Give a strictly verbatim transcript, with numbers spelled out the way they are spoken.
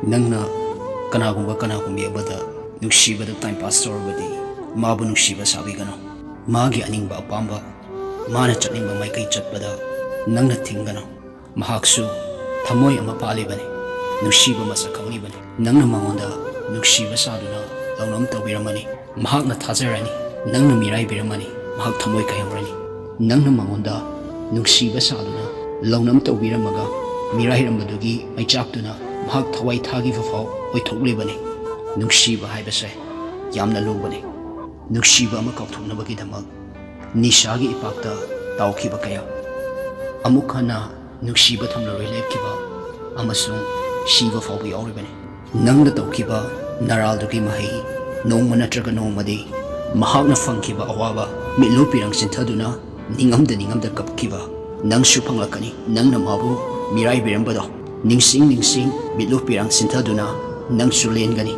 ꯅꯪꯅ ꯀꯅꯥꯒꯨꯝꯕ ꯀꯅꯥꯒꯨꯝꯕꯤ ꯑꯃꯗ ꯅꯨꯡꯁꯤꯕꯗ ꯇꯥꯏꯝ ꯄꯥꯁ ꯇꯧꯔꯕꯗꯤ, ꯃꯥꯕꯨ ꯅꯨꯡꯁꯤꯕ ꯁꯥꯕꯤꯒꯅꯨ꯫ ꯃꯥꯒꯤ ꯑꯅꯤꯡꯕ ꯑꯄꯥꯝꯕ, ꯃꯥꯅ ꯆꯠꯅꯤꯡꯕ ꯃꯥꯏꯀꯩ ꯆꯠꯄꯗ ꯅꯪꯅ ꯊꯤꯡꯒꯅꯨ꯫ ꯃꯍꯥꯛꯁꯨ ꯊꯃꯣꯏ ꯑꯃ ꯄꯥꯜꯂꯤꯕꯅꯤ, ꯅꯨꯡꯁꯤꯕ ꯃꯁꯛ ꯈꯪꯂꯤꯕꯅꯤ꯫ ꯅꯪꯅ ꯃꯉꯣꯟꯗ ꯅꯨꯡꯁꯤꯕ ꯁꯥꯗꯨꯅ ꯂꯧꯅꯝ ꯇꯧꯕꯤꯔꯝꯃꯅꯤ꯫ ꯃꯍꯥꯛꯅ ꯊꯥꯖꯔꯅꯤ, ꯅꯪꯅ ꯃꯤꯔꯥꯏꯕꯤꯔꯝꯃꯅꯤ꯫ ꯃꯍꯥꯛ ꯊꯃꯣꯏ ꯀꯥꯏꯍꯧꯔꯅꯤ꯫ ꯅꯪꯅ ꯃꯉꯣꯟꯗ ꯅꯨꯡꯁꯤꯕ ꯁꯥꯗꯨꯅ ꯂꯧꯅꯝ ꯇꯧꯕꯤꯔꯝꯃꯒ, ꯃꯤꯔꯥꯏꯔꯝꯕꯗꯨꯒꯤ ꯃꯩꯆꯥꯛꯇꯨꯅ ꯃꯍꯥꯛ ꯊꯋꯥꯏ ꯊꯥꯈꯤꯕ ꯐꯥꯎ ꯑꯣꯏꯊꯣꯛꯂꯤꯕꯅꯤ꯫ ꯅꯨꯡꯁꯤꯕ ꯍꯥꯏꯕꯁꯦ ꯌꯥꯝꯅ ꯂꯨꯕꯅꯤ꯫ ꯅꯨꯡꯁꯤꯕ ꯑꯃ ꯀꯥꯎꯊꯣꯛꯅꯕꯒꯤꯗꯃꯛ ꯅꯤꯁꯥꯒꯤ ꯏꯄꯥꯛꯇ ꯇꯥꯎꯈꯤꯕ ꯀꯌꯥ, ꯑꯃꯨꯛ ꯍꯟꯅ ꯅꯨꯡꯁꯤꯕ ꯊꯝꯂꯔꯣꯏ ꯂꯦꯞꯈꯤꯕ ꯑꯃꯁꯨꯡ ꯁꯤꯕ ꯐꯥꯎꯕ ꯌꯥꯎꯔꯤꯕꯅꯤ꯫ ꯅꯪꯅ ꯇꯧꯈꯤꯕ ꯅꯔꯥꯜꯗꯨꯒꯤ ꯃꯍꯩ ꯅꯣꯡꯃ ꯅꯠꯇ꯭ꯔꯒ ꯅꯣꯡꯃꯗꯤ ꯃꯍꯥꯛꯅ ꯐꯪꯈꯤꯕ ꯑꯋꯥꯕ, ꯃꯤꯠꯂꯨ ꯄꯤꯔꯪ ꯆꯤꯟꯊꯗꯨꯅ ꯅꯤꯡꯉꯝꯗ ꯅꯤꯡꯉꯝꯗ ꯀꯞꯈꯤꯕ ꯅꯪꯁꯨ ꯐꯪꯂꯛꯀꯅꯤ꯫ ꯅꯪꯅ ꯃꯥꯕꯨ ꯃꯤꯔꯥꯏꯕꯤꯔꯝꯕꯗꯣ ꯅꯤꯡꯁꯤꯡ ꯅꯤꯡꯁꯤꯡ ꯃꯤꯠꯂꯨ ꯄꯤꯔꯪ ꯆꯤꯟꯊꯗꯨꯅ ꯅꯪꯁꯨ ꯂꯦꯟꯒꯅꯤ꯫